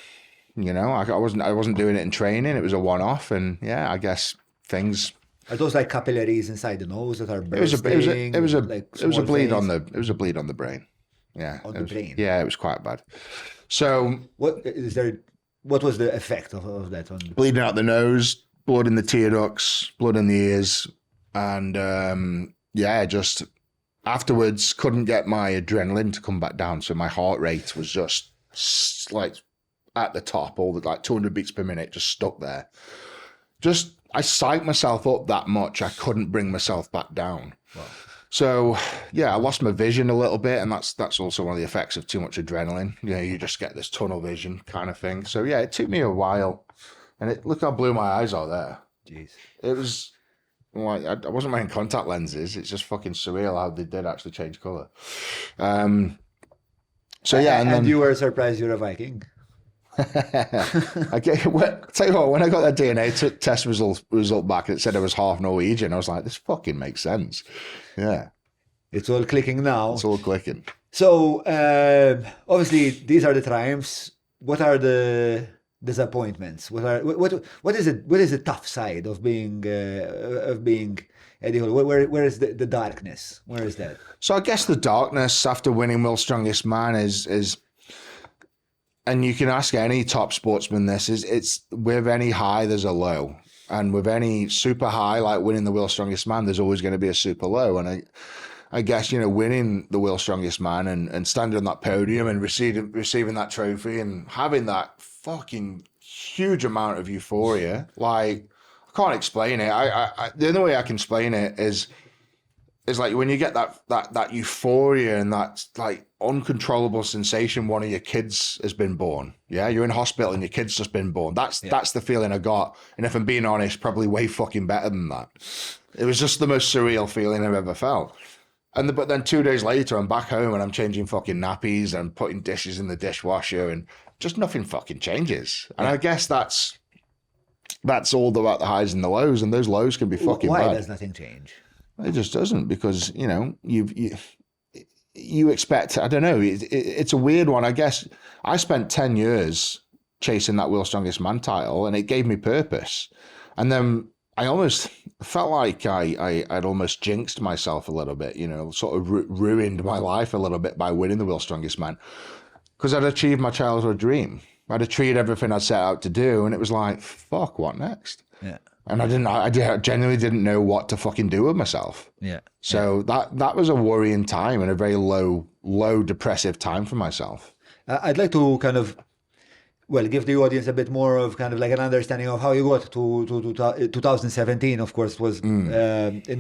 I wasn't doing it in training. It was a one-off, and yeah, I guess things. Are those capillaries inside the nose that are It was a, it was a, it was a, bursting, like it was a small bleed on veins? the, it was a bleed on the brain. Yeah, On it the was, brain. Yeah, it was quite bad. So what is there? What was the effect of that on bleeding out the nose, blood in the tear ducts, blood in the ears, and yeah, just afterwards couldn't get my adrenaline to come back down, so my heart rate was just at the top, all the 200 beats per minute, just stuck there. Just I psyched myself up that much, I couldn't bring myself back down. Wow. So yeah, I lost my vision a little bit, and that's also one of the effects of too much adrenaline. You know, you just get this tunnel vision kind of thing. So yeah, it took me a while, and it look how blue my eyes are there. Jeez. It was like I wasn't wearing contact lenses. It's just fucking surreal how they did actually change color. So yeah, and And then you were surprised you're a Viking. I get, well, tell you what, when I got that DNA test result back, it said I was half Norwegian. I was like, this fucking makes sense. Yeah. It's all clicking now. It's all clicking. So, obviously, these are the triumphs. What are the disappointments? What is the tough side of being Eddie Hall? Where is the darkness? Where is that? So I guess the darkness after winning World's Strongest Man is, and you can ask any top sportsman this, is it's with any high, there's a low. And with any super high, like winning the World's Strongest Man, there's always going to be a super low. And I guess, you know, winning the World's Strongest Man and standing on that podium and receiving that trophy and having that fucking huge amount of euphoria, like, I can't explain it. The only way I can explain it is like when you get that euphoria and that like uncontrollable sensation one of your kids has been born. Yeah, you're in hospital and your kid's just been born. That's the feeling I got. And if I'm being honest, probably way fucking better than that. It was just the most surreal feeling I've ever felt. But then 2 days later, I'm back home and I'm changing fucking nappies and putting dishes in the dishwasher and just nothing fucking changes. And I guess that's all about the highs and the lows, and those lows can be fucking Why bad. does nothing change? It just doesn't, because, you know, you expect, I don't know, it's a weird one. I guess I spent 10 years chasing that World's Strongest Man title, and it gave me purpose. And then I almost felt like I'd almost jinxed myself a little bit, you know, sort of ruined my life a little bit by winning the World's Strongest Man, because I'd achieved my childhood dream. I'd achieved everything I'd set out to do, and it was like, fuck, what next? Yeah. And I didn't, I genuinely didn't know what to fucking do with myself. Yeah. So that was a worrying time and a very low depressive time for myself. I'd like to kind of, well, give the audience a bit more of kind of like an understanding of how you got to 2017, of course, was in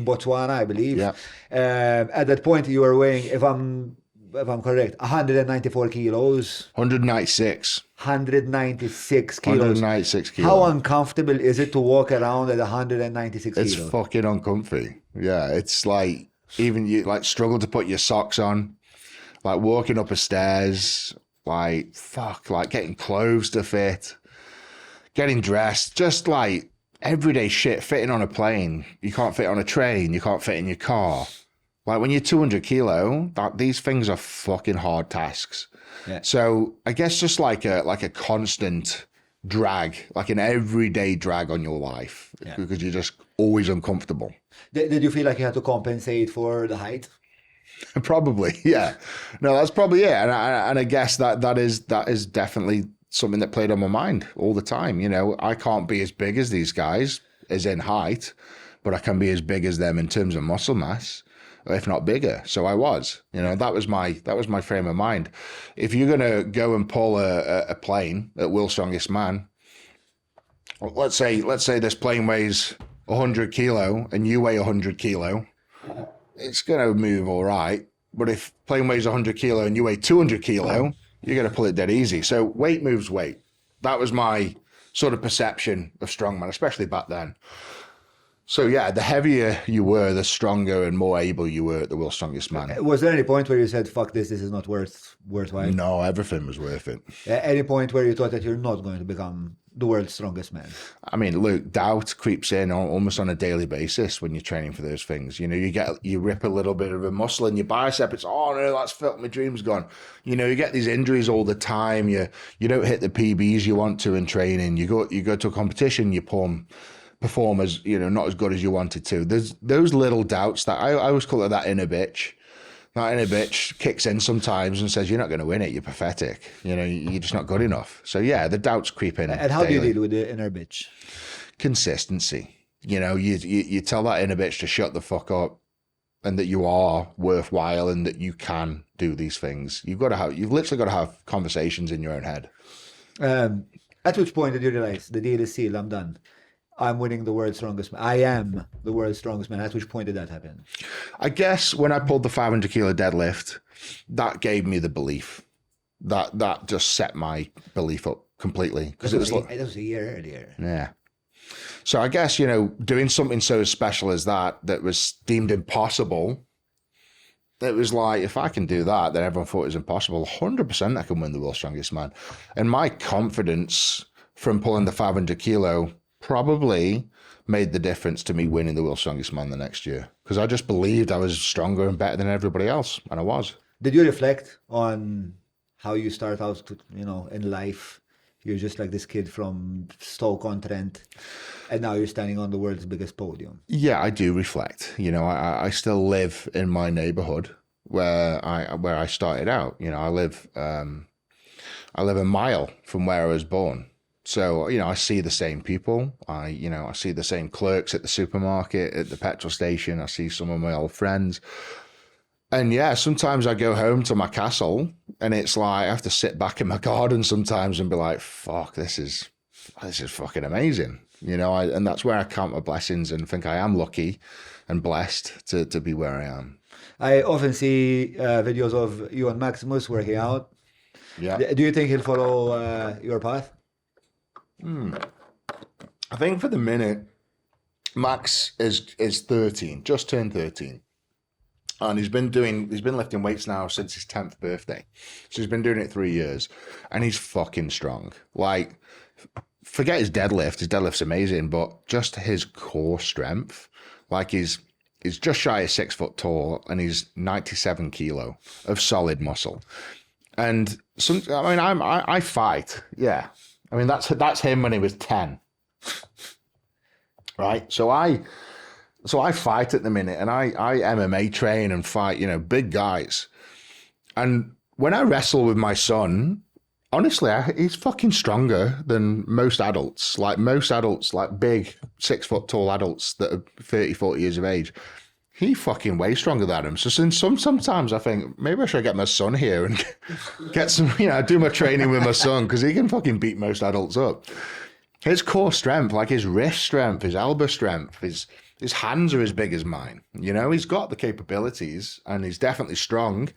Botswana, I believe. Yeah. At that point, you were weighing, if I'm correct, 194 kilos. 196. 196 kilos. 196 kilos. How uncomfortable is it to walk around at 196 It's kilos? fucking uncomfy. Yeah, it's like even you like struggle to put your socks on, like walking up a stairs, like fuck, like getting clothes to fit, getting dressed, just like everyday shit, fitting on a plane. You can't fit on a train, you can't fit in your car. Like when you're 200 kilo, that these things are fucking hard tasks. Yeah. So I guess just like a constant drag, like an everyday drag on your life, Yeah. because you're just always uncomfortable. Did you feel like you had to compensate for the height? Probably, yeah. No, that's probably it. And I guess that is definitely something that played on my mind all the time. You know, I can't be as big as these guys, as in height, but I can be as big as them in terms of muscle mass, if not bigger. So I was, you know, that was my frame of mind. If you're going to go and pull a plane at World's Strongest Man, let's say this plane weighs 100 kilo and you weigh 100 kilo, it's going to move all right. But if plane weighs 100 kilo and you weigh 200 kilo, you're going to pull it dead easy. So weight moves weight. That was my sort of perception of strongman, especially back then. So yeah, the heavier you were, the stronger and more able you were at the World's Strongest Man. Was there any point where you said, fuck this is not worthwhile? No, everything was worth it. At any point where you thought that you're not going to become the world's strongest man? I mean, look, doubt creeps in almost on a daily basis when you're training for those things. You know, you rip a little bit of a muscle in your bicep. It's, oh no, that's felt my dream's gone. You know, you get these injuries all the time. You don't hit the PBs you want to in training. You go to a competition, you perform as, you know, not as good as you wanted to. There's those little doubts that I always call it that inner bitch. That inner bitch kicks in sometimes and says, you're not going to win it. You're pathetic. You know, you're just not good enough. So yeah, the doubts creep in. And how daily. do you deal with the inner bitch? Consistency. You know, you tell that inner bitch to shut the fuck up and that you are worthwhile and that you can do these things. You've literally got to have conversations in your own head. At which point did you realize the deal is sealed, I'm done? I'm winning the world's strongest man. I am the world's strongest man. At which point did that happen? I guess when I pulled the 500 kilo deadlift, that gave me the belief. That that just set my belief up completely because it was like, that was a year earlier. Yeah. So I guess, you know, doing something so special as that, that was deemed impossible, it was like, if I can do that, then everyone thought it was impossible. 100% I can win the world's strongest man. And my confidence from pulling the 500 kilo probably made the difference to me winning the world's strongest man the next year. Because I just believed I was stronger and better than everybody else. And I was. Did you reflect on how you start out, to, you know, in life? You're just like this kid from Stoke-on-Trent, and now you're standing on the world's biggest podium. Yeah, I do reflect. You know, I still live in my neighborhood where I started out. You know, I live a mile from where I was born. So, you know, I see the same people. I see the same clerks at the supermarket, at the petrol station. I see some of my old friends. And yeah, sometimes I go home to my castle and it's like I have to sit back in my garden sometimes and be like, fuck, this is fucking amazing. You know, and that's where I count my blessings and think I am lucky and blessed to be where I am. I often see videos of you and Maximus working out. Yeah. Do you think he'll follow your path? I think for the minute, Max is 13, just turned 13. And he's been lifting weights now since his 10th birthday. So he's been doing it 3 years and he's fucking strong. Like, forget his deadlift. His deadlift's amazing, but just his core strength, like he's just shy of 6 foot tall and he's 97 kilo of solid muscle. And some, I mean, I fight. Yeah. I mean, that's him when he was 10. Right. So I fight at the minute, and I MMA train and fight, you know, big guys. And when I wrestle with my son, honestly, he's fucking stronger than most adults. Like most adults, like big 6 foot tall adults that are 30, 40 years of age. He fucking way stronger than him. So sometimes I think maybe I should get my son here and get some, you know, do my training with my son because he can fucking beat most adults up. His core strength, like his wrist strength, his elbow strength, his hands are as big as mine. You know, he's got the capabilities and he's definitely strong.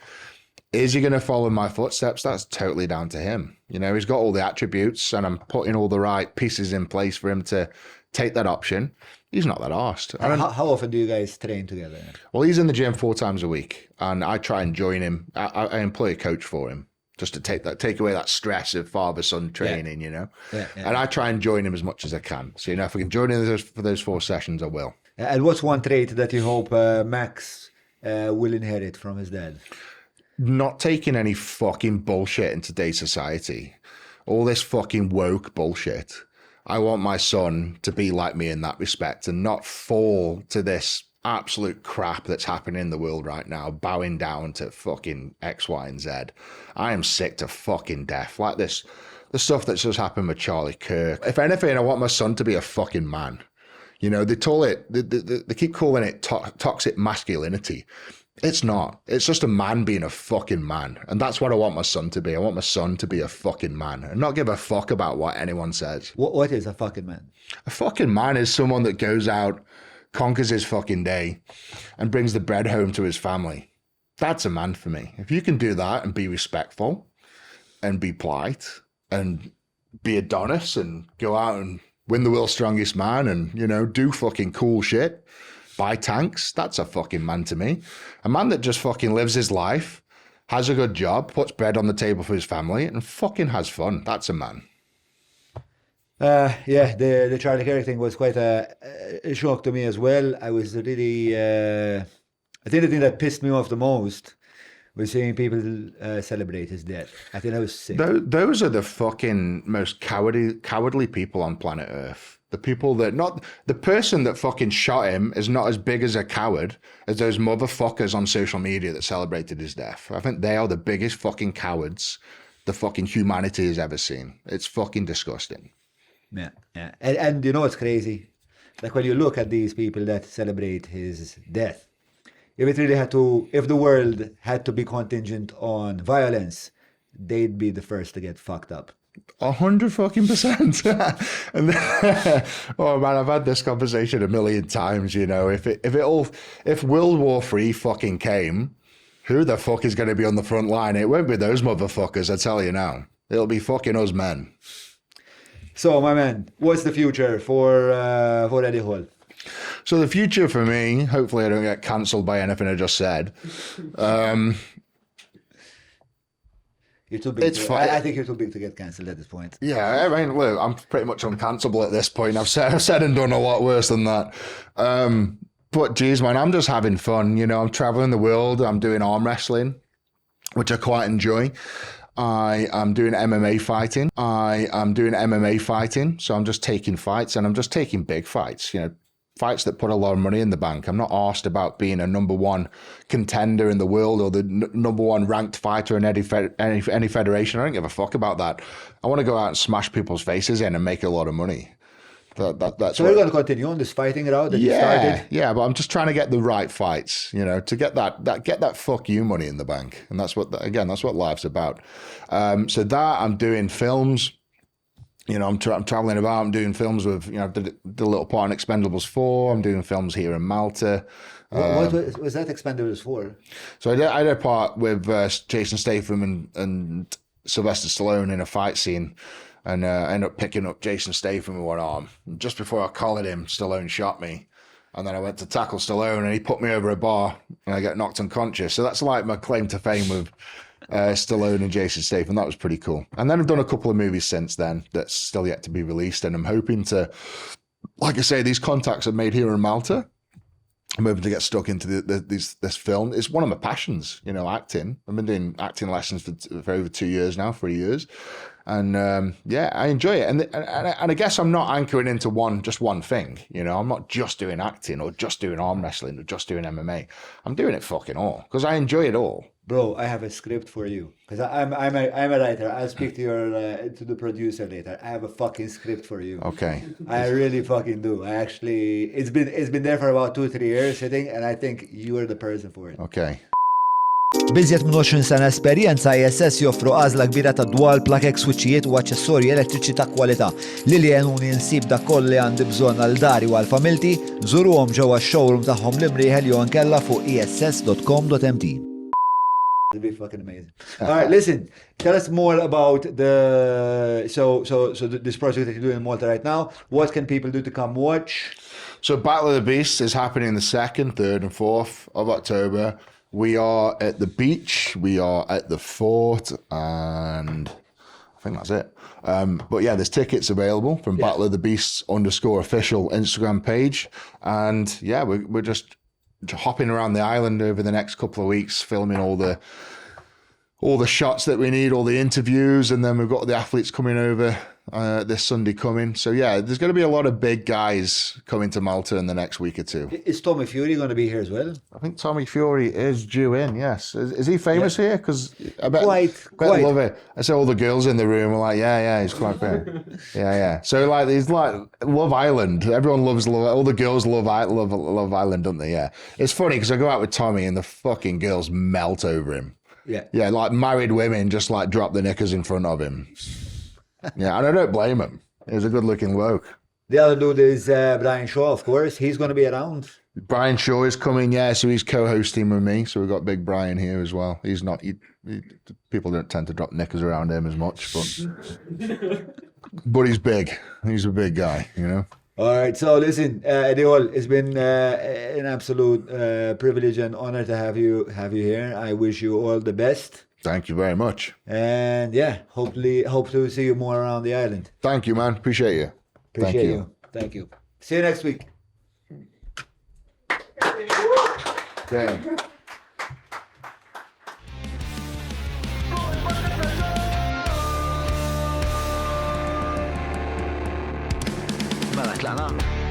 Is he going to follow my footsteps? That's totally down to him. You know, he's got all the attributes and I'm putting all the right pieces in place for him to take that option. He's not that arsed. How often do you guys train together? Well, he's in the gym 4 times a week and I try and join him. I employ a coach for him just to take away that stress of father-son training, you know? Yeah, yeah. And I try and join him as much as I can. So, you know, if I can join him for those 4 sessions, I will. And what's one trait that you hope Max will inherit from his dad? Not taking any fucking bullshit in today's society. All this fucking woke bullshit. I want my son to be like me in that respect and not fall to this absolute crap that's happening in the world right now, bowing down to fucking X, Y, and Z. I am sick to fucking death. Like this, the stuff that's just happened with Charlie Kirk. If anything, I want my son to be a fucking man. You know, they call it, they keep calling it toxic masculinity. It's not. It's just a man being a fucking man. And that's what I want my son to be. I want my son to be a fucking man and not give a fuck about what anyone says. What is a fucking man? A fucking man is someone that goes out, conquers his fucking day, and brings the bread home to his family. That's a man for me. If you can do that and be respectful and be polite and be Adonis and go out and win the world's strongest man and, you know, do fucking cool shit, buy tanks, that's a fucking man to me. A man that just fucking lives his life, has a good job, puts bread on the table for his family, and fucking has fun. That's a man. Yeah, the Charlie Kirk thing was quite a shock to me as well. I was really... I think the thing that pissed me off the most was seeing people celebrate his death. I think I was sick. Those are the fucking most cowardly people on planet Earth. The people that not... The person that fucking shot him is not as big as a coward as those motherfuckers on social media that celebrated his death. I think they are the biggest fucking cowards the fucking humanity has ever seen. It's fucking disgusting. Yeah, yeah. And you know what's crazy? Like when you look at these people that celebrate his death, if it really had to, if the world had to be contingent on violence, they'd be the first to get fucked up. 100 fucking percent. And then, oh man, I've had this conversation a million times. You know, if it if it all if World War III fucking came, who the fuck is going to be on the front line? It won't be those motherfuckers. I tell you now, it'll be fucking us men. So, my man, what's the future for Eddie Hall? So the future for me, hopefully I don't get cancelled by anything I just said. You're too big. It's fine. I think you're too big to get cancelled at this point. Yeah, I mean, look, I'm pretty much uncancelable at this point. I've said and done a lot worse than that. But geez, man, I'm just having fun. You know, I'm traveling the world. I'm doing arm wrestling, which I quite enjoy. I am doing MMA fighting. I am doing MMA fighting. So I'm just taking fights, and I'm just taking big fights, you know, fights that put a lot of money in the bank. I'm not asked about being a number one contender in the world or the number one ranked fighter in any federation. I don't give a fuck about that. I want to go out and smash people's faces in and make a lot of money. That's So we're going to continue on this fighting route that you started? Yeah, but I'm just trying to get the right fights, you know, to get that fuck you money in the bank. And that's what, again, that's what life's about. So that I'm doing films. You know, I'm traveling about. I'm doing films with, you know, did the little part in Expendables 4. I'm doing films here in Malta. What was that Expendables 4? So I did a part with Jason Statham and Sylvester Stallone in a fight scene. And I ended up picking up Jason Statham with one arm. And just before I collared him, Stallone shot me. And then I went to tackle Stallone and he put me over a bar and I got knocked unconscious. So that's like my claim to fame with Stallone and Jason Statham. That was pretty cool. And then I've done a couple of movies since then that's still yet to be released. And I'm hoping to, like I say, these contacts I've made here in Malta, I'm hoping to get stuck into this film. It's one of my passions, you know, acting. I've been doing acting lessons for over 2 years now, 3 years. And yeah, I enjoy it. And I guess I'm not anchoring into just one thing. You know, I'm not just doing acting or just doing arm wrestling or just doing MMA. I'm doing it fucking all because I enjoy it all. Bro, I have a script for you because I'm a writer. I'll speak to your to the producer later. I have a fucking script for you. Okay. I really fucking do. I actually, it's been there for about 2-3 years sitting, and I think you are the person for it. Okay. B'iżjed minn 20 sena esperjenza, ISS joffru għażla kbira ta' dwal, plakek, switchijiet u aċċessorji elettriċi ta' kwalità. Lili għenuni nsib dak kollu li għandi bżonn għal dari u għal familti, żuruhom ġewwa x-showroom tagħhom l-Imrieħel jew inkella fuq ess.com.mt. It'd be fucking amazing. All right, listen, tell us more about the this project that you're doing in Malta right now. What can people do to come watch? So Battle of the Beasts is happening the 2nd, 3rd, and 4th of October. We are at the beach, we are at the fort, and I think that's it. But yeah, there's tickets available from Battle of the Beasts _ official Instagram page. And yeah, we're just hopping around the island over the next couple of weeks, filming all the shots that we need, all the interviews, and then we've got the athletes coming over this Sunday coming. So yeah, there's going to be a lot of big guys coming to Malta in the next week or two. Is Tommy Fury going to be here as well? I think Tommy Fury is due in, yes. Is he famous here? Because I bet, quite. Love it. I saw all the girls in the room were like, yeah, he's quite famous. Yeah. So like, he's like Love Island. Everyone loves Love. All the girls love Island, don't they? Yeah. It's funny because I go out with Tommy and the fucking girls melt over him. Yeah. Yeah, like married women just like drop the knickers in front of him. Yeah, and I don't blame him. He's a good-looking bloke. The other dude is Brian Shaw, of course. He's going to be around. Brian Shaw is coming, yeah, so he's co-hosting with me. So we've got big Brian here as well. He's not... people don't tend to drop knickers around him as much, but... but he's big. He's a big guy, you know? All right, so listen, Eddie Hall, it's been an absolute privilege and honor to have you here. I wish you all the best. Thank you very much. And yeah, hopefully, hope to see you more around the island. Thank you, man. Appreciate you. Appreciate you. Thank you. See you next week. Damn. Mela tlaqna.